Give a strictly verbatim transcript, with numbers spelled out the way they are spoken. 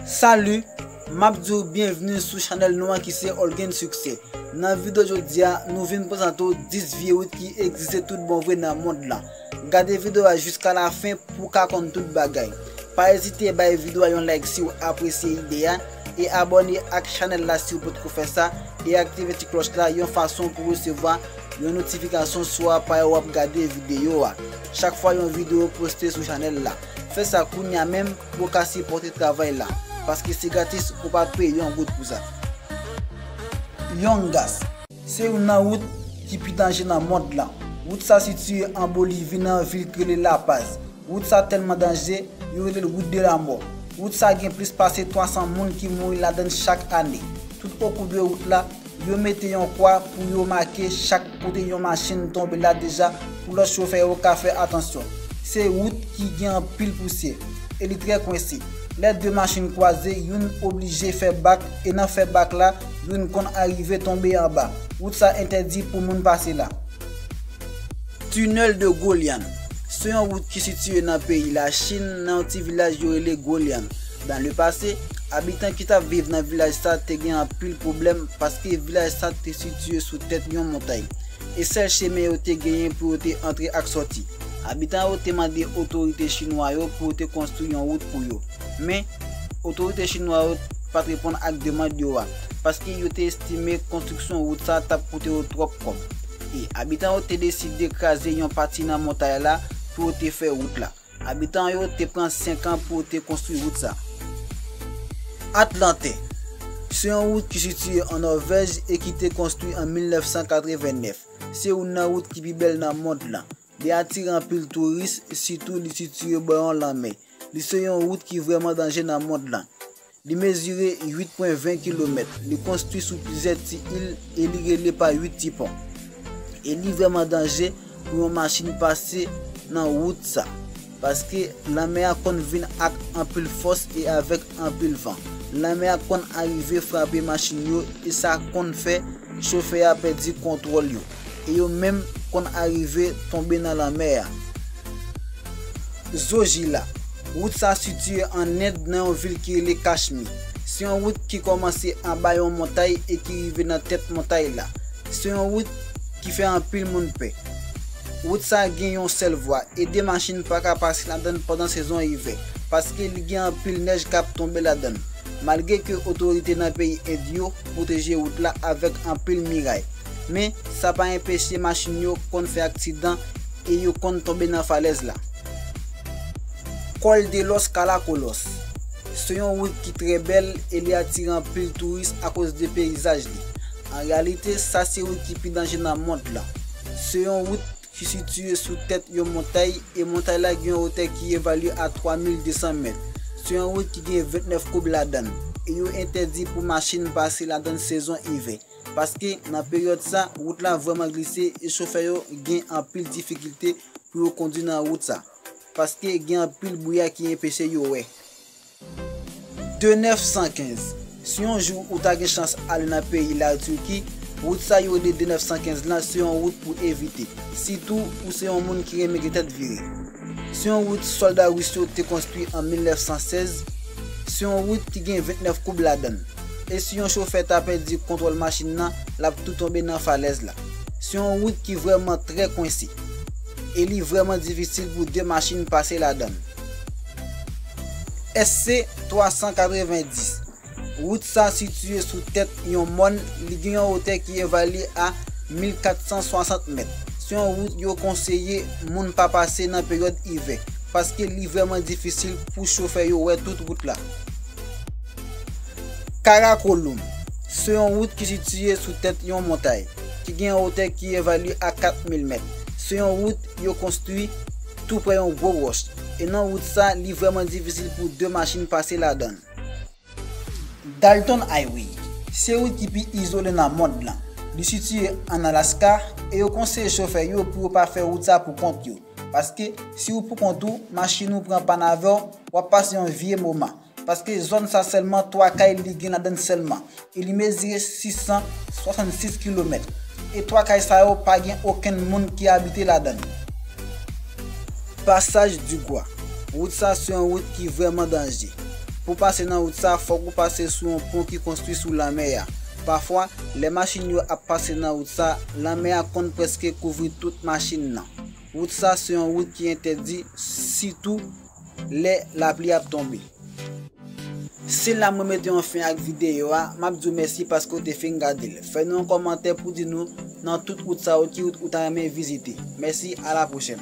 Salut, m ap di w byenvni sou chanèl nou an ki se Olgen Succès. Nan videyo jodi a, nou vin prezante w dis vye wout ki egziste tout bon vre nan mond lan. Gade videyo a jiska la fen pou w ka konn tout bagay. Pa ezite bay videyo a yon like si w apresye ide a, e abòne ak chanèl la si w potko fè sa, e aktive ti klòch la yon fason pou w resevwa yon notifikasyon swa pa w ap gade videyo a chak fwa yon videyo poste sou chanèl la. Fè sa kounya menm pou w ka sipòte travay la, paske se gratis, ou pa peye yon goud pou sa. Yongas se youn nan wout ki pi danje nan mond lan. Wout sa sitiye an Bolivi nan vil ki rele La Paz. Wout sa tèlman danje, yo rele l wout de la mò. Wout sa gen plis pase twa san moun ki mouri ladan l chak ane. Tout okou de wout la, yo mete yon kwa pou yo make chak kote yon machin tonbe la deja pou lòt chofè yo ka fè atansyon. Se wout ki gen anpil pousyè e li trè kwense. Lè de machin kwaze, youn oblije fè bak e nan fè bak la, youn konn arive tonbe anba. Wout sa entèdi pou moun pase la. Tunnel de Golian se yon wout ki sitiye nan peyi Lachin, nan yon ti vilaj yo rele Golian. Dans le passé, abitan ki t ap viv nan vilaj sa te gen anpil pwoblèm paske vilaj sa te sitiye sou tèt yon montay. E sèl chemen yo te genyen pou yo te antre ak sòti. Abitan yo te mande otorite chinwa yo pou yo te konstwi yon wout pou yo. Men, otorite chinwa yo pa t reponn ak demann yo a, paske yo te estime konstriksyon wout sa t ap koute yo twòp kòb. E abitan yo te deside kraze yon pati nan montay la pou yo te fè wout la. Abitan yo te pran senk an pou yo te konstwi wout sa. Atlante se yon wout ki sitiye an Nòvèj e ki te konstwi an mil nèf san katreven nèf. Se youn nan wout ki pi bèl nan mond lan. Li atire anpil touris, sitou li sitiye bò yon lanmè. Li se yon wout ki vrèman danje nan mond lan. Li mezire uit pwen ven kilomèt. Li konstwi sou plizyè ti il e li rele pa uit ti pon. E li vrèman danje pou yon machin pase nan wout sa. Paske lanmè a konn vin ak anpil fòs e avèk anpil van. Lanmè a konn arive frape machin yo e sa konn fè chofè a pèdi kontwòl yo. E yo menm konn arive tonbe nan lanmè a. Zojila. Wout sa sitiye an End nan yon vil ki rele Kachmi. Se yon wout ki kòmanse anba yon montay e ki rive nan tèt montay la. Se yon wout ki fè anpil moun pè. Wout sa gen yon sèl vwa e de machin pa ka pase ladan l pandan sezon ivè, paske li gen anpil nèj k ap tonbe ladan l. Malgre ke otorite nan peyi End yo pwoteje wout la avèk anpil miray, men sa pa enpeche machin yo konn fè aksidan e yo konn tonbe nan falèz la. Col de los Caracoles se yon wout ki trè bèl e li atire anpil touris akoz de peyizaj li. An reyalite, sa se wout ki pi danje nan mond lan. Se yon wout ki sitiye sou tèt yon montay e montay la gen yon wotè ki evalye a twa mil de san mèt. Se yon wout ki gen vennèf koub ladan l e yo entèdi pou machin pase ladan l sezon ivè. Paske nan peryòd sa, wout la vrèman glise e chofè yo gen anpil difikilte pou yo kondwi nan wout sa. Paske gen anpil bwouya ki enpeche yo wè. De nèf san kenz. Si yon jou ou ta gen chans ale nan peyi Latirki, wout sa yo rele de nèf san kenz lan se yon wout pou evite, sitou ou se yon moun ki renmen gen tèt vire. Se yon wout sòlda ris yo te konstwi an mil nèf san sèz. Se yon wout ki gen vennèf koub ladan l. E si yon chofè ta pèdi kontwòl machin nan, l ap tou tonbe nan falèz la. Se yon wout ki vrèman trè kwense. E li vrèman difisil pou de machin pase ladan l. S C twa san katreven dis. Wout sa sitiye sou tèt yon mòn, li gen yon wotè ki evalye a mil kat san swasant mèt. Se yon wout yo konseye moun pa pase nan peryòd ivè, paske li vrèman difisil pou chofè yo wè tout wout la. Karakorum se yon wout ki sitiye sou tèt yon montay, ki gen yon wotè ki evalye a kat mil mèt. Se yon wout yo konstwi tou prè yon gwo wòch, e nan wout sa, li vrèman difisil pou de machin pase ladan l. Dalton Highway se wout ki pi izole nan mond lan. Li sitiye ann Alaska e yo konseye chofè yo pou yo pa fè wout sa pou kont yo. Paske si w pou kont ou, machin ou pran pàn avè w, w ap pase yon vye moman. Paske zòn sa sèlman twa kay li gen ladan l sèlman e li mezire sis san swasannsis kilomèt. E twa kay sa yo pa gen okenn moun ki abite ladan l. Passage du Gois. Wout sa se yon wout ki vrèman danje. Pou pase nan wout sa, fòk ou pase sou yon pon ki konstwi sou lanmè a. Pafwa, lè machin yo ap pase nan wout sa, lanmè a konn prèske kouvri tout machin nan. Wout sa se yon wout ki entèdi, sitou lè lapli ap tonbe. Se la mwen mete yon fen ak videyo a, m ap di w mèsi paske w te fin gade l. Fè nou yon kòmantè pou di nou nan tout wout sa yo ki wout ou ta renmen vizite. Mèsi, a la pwochèn.